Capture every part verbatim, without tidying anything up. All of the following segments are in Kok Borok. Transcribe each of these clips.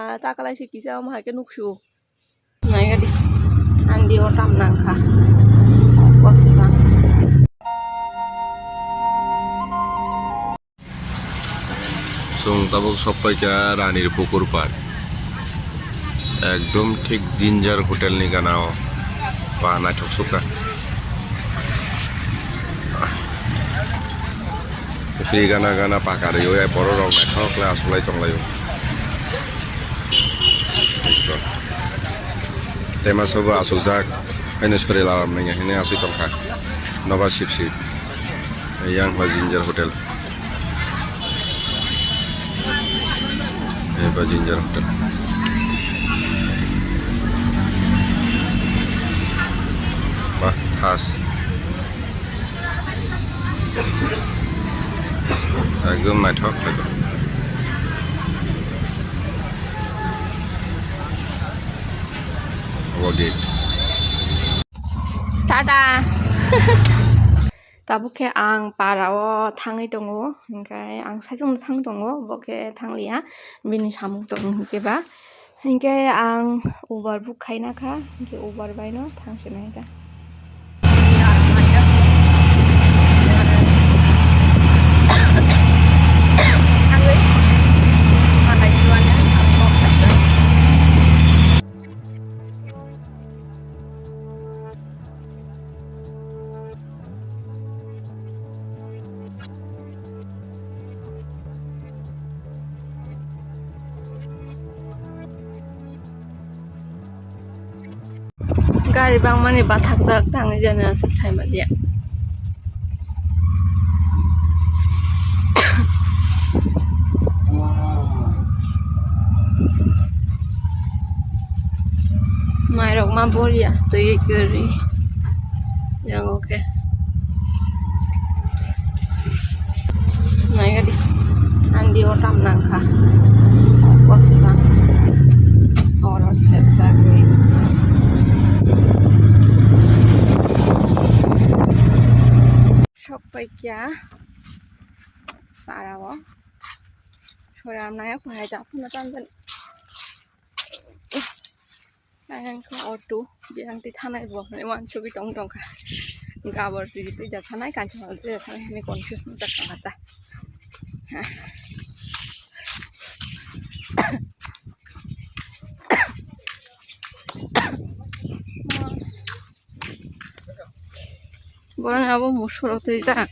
Ta kalai se kisa omo hai khe nuksu. Naigadi. Andi o tam nangkha. Kosta. Chwng tabuk sokpaikha Ranir Pukur Park. Ekdom thik Ginger Hotel ni gana o. Ba naithok sukha. Tei gana gana paka rwi o, borok rok naithok khe achuklai tonglaio. Tei masa bo achukjak, haino sori lalam nangya hinwi achuk tongkha. Nobar sip sip. Yang hwnba Ginger Hotel. Eba Ginger Hotel. Ba, thas. Ekdom naithok, naithok. Obo gate. Tata. Tabuk khe ang para o thangwi tongo, hinkhe ang saichung thang tongo, bo khe thangliya, bini samung tong hinkhe ba. Hinkhe ang Uber book khaina kha, hinkhe Uber bai no thang se nai kha. Gari bangmani bathakjak tangwi jani aswk sai manliya. Mairok ma boria twi kwrwi. Yang oke. Naigadi. Andi o tam nangkha. Kosta. Oro sep sagwi. Sok paikya. Para o. Sora naya ko hai ta phone tan tan. Ang khe auto, biyang twi thanai bo, hwnwi uansugwi tong tongkha. Gabor twi twi ja thanai, kanchwlwi twi ja thanai hwnwi confuse wng jak tongkha ta. Boroni abo musuk rok twijak.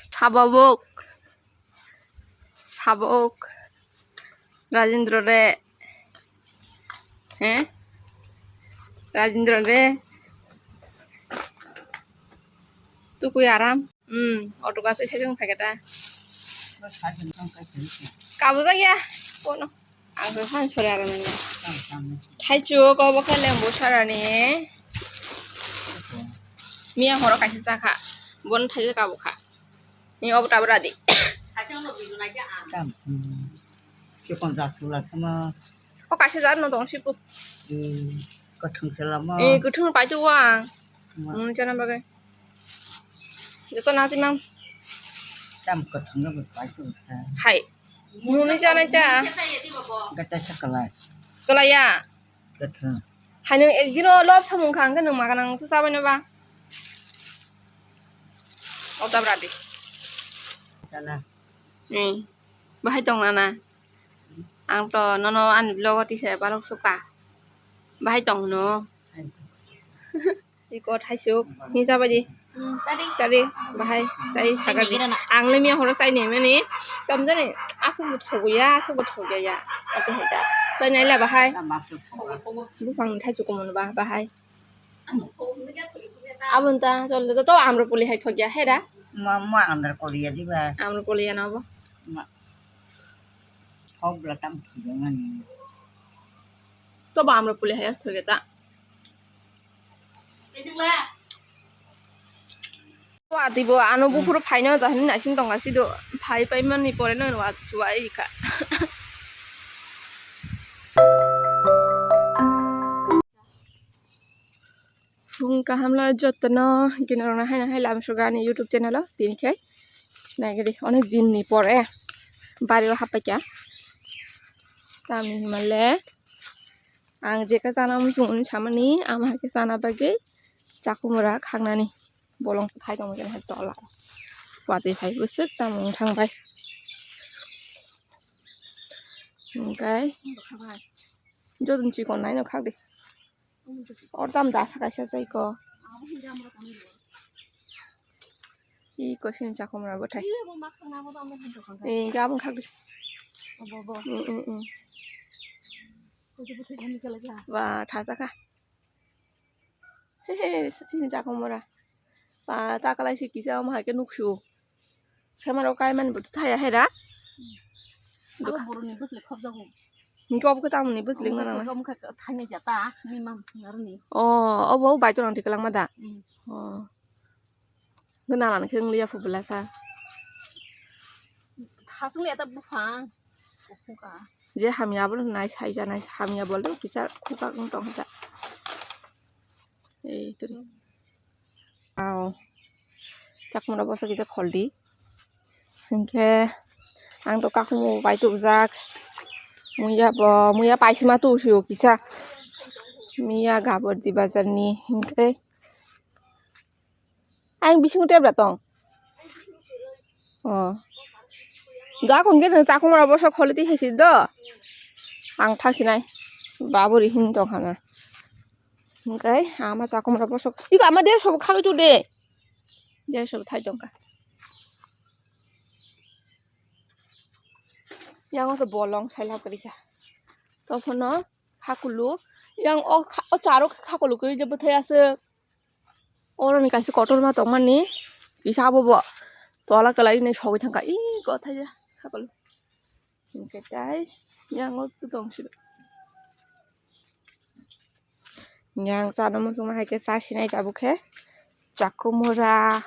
Sababok. Sabok. Rajendra re. He? Rajendra re. Tukui aram. Hmm, auto gase sejong phai khe ta. Kabujak ya. Kono. Ang khe han sori aram nang. Thaichu ko bo khe lembu sarani. Miya horo kaisa chakha. Bon thaichu kabukha. Ni obo tabra di. Tam, hmm. Chikon jak chula sama. O kaisa jat no tong sipu. Hmm. Kathung selama. Eh, kathung pai tu wang. Ma. Muni chana bagai. Joto nati mang. Tam kathung no pai tu. Hai. Muni chana cha. Gata sakalai. Kalaya. Gata. Hai nwng ekdino lob samung kha, hwnkhe nwng maganang se chabaino ba? O tabra di. Chana. Hmm. Bahai tong nana? Ang to nono ani vlog o tisa barok suka. Bahai tong hwno? Hai. Iko thaisuk, ni chabai di. Hmm, chadi. Chadi, bahai, chai, saga di. Ang le miya horo chai ni mani. Tam jani, asuk bo thogo ya, asuk bo thogo ya. Ate hai ta. Chai nai la bahai. Bupang ni thaisuk kumun ba, bahai. Abon ta, chol to, to amro puli hai thok ya, he da? Ma, ma amro puli ya di ba. Amro puli ya na bo. Ma. Hok bla tam thok ya mani. To ba amro puli hai as thok ya ta. Wa tibo ano buphuru phaino ta hwnwi naising tongkha sido phai paimani pore no wa chuwa ikha. Phung kaham lo jotono ginorokno haino hai lamsogani YouTube channel o tini khe naigadi onek din ni pore bari o happaikha tamni hwnmale. Ang jeka chana muchung hwnwi samani, ama hai khe chana bagwi chakumura khaknani bolong khai tongma khe hai tola. Watwi phai bwswk tamo wng thang bai. Hwnkhe jotono chikon naino khak di. Or tam dasa kaisa jai ko. Iko sini chakumura bwthai. Ee, hwnkhe aboni khak di. Mm, mm, mm. Ba, thajakha. He, he, sini chakumura. Ba, takalai se kisa omo hai khe nuksu. Semaro kaimani bo thaya hera. Abo boroni bwsle khobjago. Hwnkhe obo khe tamoni bwsle wngna nang. Omo khe thangya jata, ni mam narni. O, obo bai tongna thik langma da. Mm. O. Gana lan khe wng liya phu bwlasa. Thasung liya ta buphang. Buphang ka. Je hamya bo nai sai ja nai hamya bole kisa khuka wng tong kha. Ei turi. Aw. Chakumura bwswk kisa kholdi. Hinkhe ang to kakumo bai tubujak. Muya bo, muya paisima tubusio kisa. Miya Gabordi bazarni. Hinkhe ang bisingo tebra tong. O. Ga kon ge nang chakumura bwswk kholi twi hai si do. Ang thak sinai. Baburi hin tong khana. Hinkhe ama chakumura bwswk. Iko ama der sobo khagwi tu de. Der sobo thai tong kha. Yang o to bolong sai lab kari kha. Tokhono khakulu. Yang o kha-, o charo khakulu khe je bwthai aswk. Oroni kaisa kotorma tongmani. Kisa abo bo tola kwlai ni sogwi thangkha. Ih, kothai ya khakulu. Hinkhe tai yang o to tong silo. Yang chana muchungma hai khe cha sinai tabuk khe. Chakumura,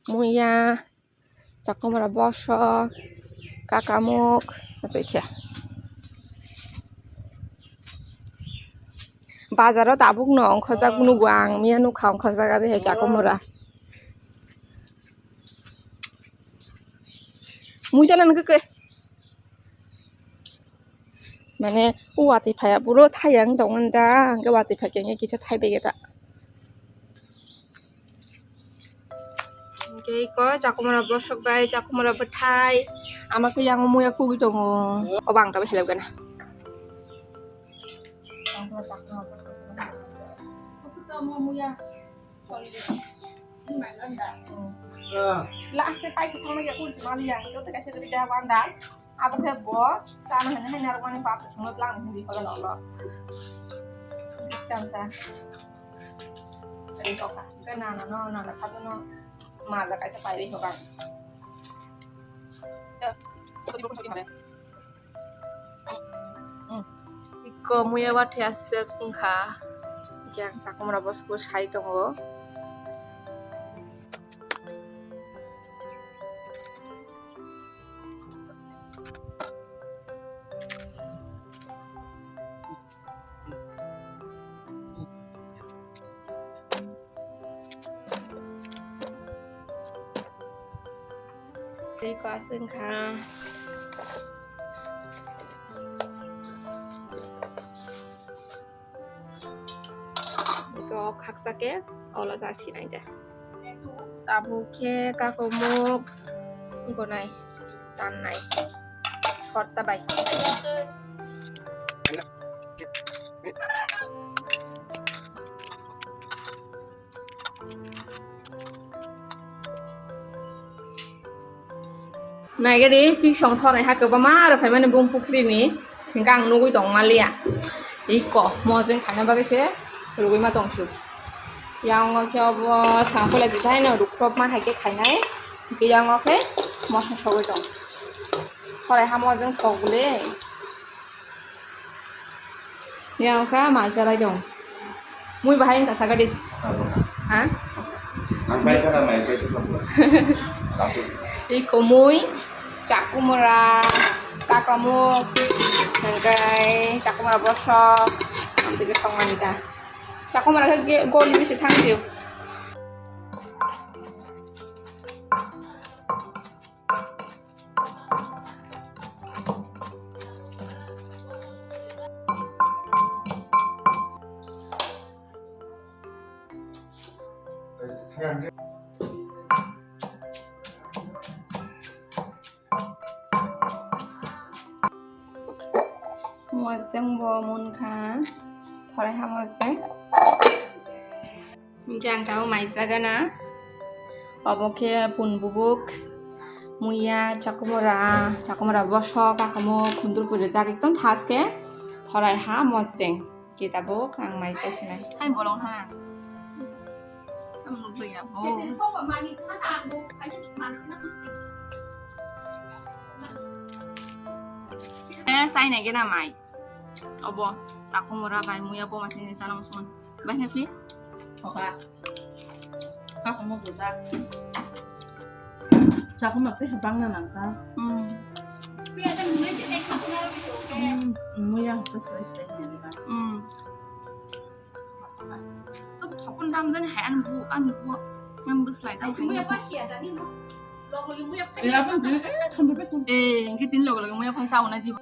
muya, chakumura bosok, kakamuk, tei khe. Bazaro tabuk no ongkhorjak nugo ang, miya nukha ongkhorjak abo hai chakumura. Mui chana nang khe. Mane o watwi phaiya buro thai ang tongmani da, hwnkhe watwi phaikhe kisa thai bai ta. Hwnkhe iko chakumura bosok bai chakumura bwthai ama khe yang muya kugui tongo. Obo ang tabuk selep gana. Last e paisa thangna ya kun chuma liya, joto kaisa gari da wanda. Abo khe bo chana hwnwi hai narwkmani bap swngo tlang hwnwi hola lolo. Tamsa. Ri hoka. Ke nana no, nana sabu no. Maza kaisa pai ri hoka. Iko muya watwi aswk wngkha. Hwnkhe ang chakumra bosokbo sai tongo. Tei ko aswk wngkha. Iko khaksa khe olo cha sinai de. Tabuk khe kakomuk gonai tannai sorta bai. Naigadi, pisong thornai ha kwbangma rw phaimani bumphukrini, hwnkhe ang nugwi tongma liya. Iko, mojeng khaina bagwi se rwgwi ma tongsu. Yang o khe obo sangkholai bithai no rukhrop ma hai khe khainai, hwnkhe yang o khe moso sogwi tong. Thorai ha mojeng sok bwle. Yang kha mai chalai dong. Mui bahai wngkha saka di. Ha? Ang bai kha mai bai kha. Iko mui, chakumura, kakamuk, hwnkhe chakumura bosok, ang tigi songmani ta. Chakumura khe ge-, goli bisi thang sio. Moseng bo munkha, thorai ha moseng. Hinkhe ang tabuk mai chagana. Obo khe pun bubuk, muya, chakumura, chakumura bosok, kakumo khundur puri rijak, ekdom thas khe thorai ha moseng. Khe tabuk ang mai chasinai. Hai bolong ha. Ang nukliya bo. Eh, chainai gena mai. Obo, chakumura bai muya bo masini chana musun. Bai happy? Oka. Kakumo buda. Chakumura tei bangna nangka. Hmm. Hmm, muya ko soi soi ni ba. Hmm. To thokun ram jani hai an bu, an bu. Ang bwslai ta. Muya pa siya jani mo. Logo muya pa. Ya, bang je, eh, thambe pe tum. Eh, hinkhe tini logo logo muya pa sa ona di.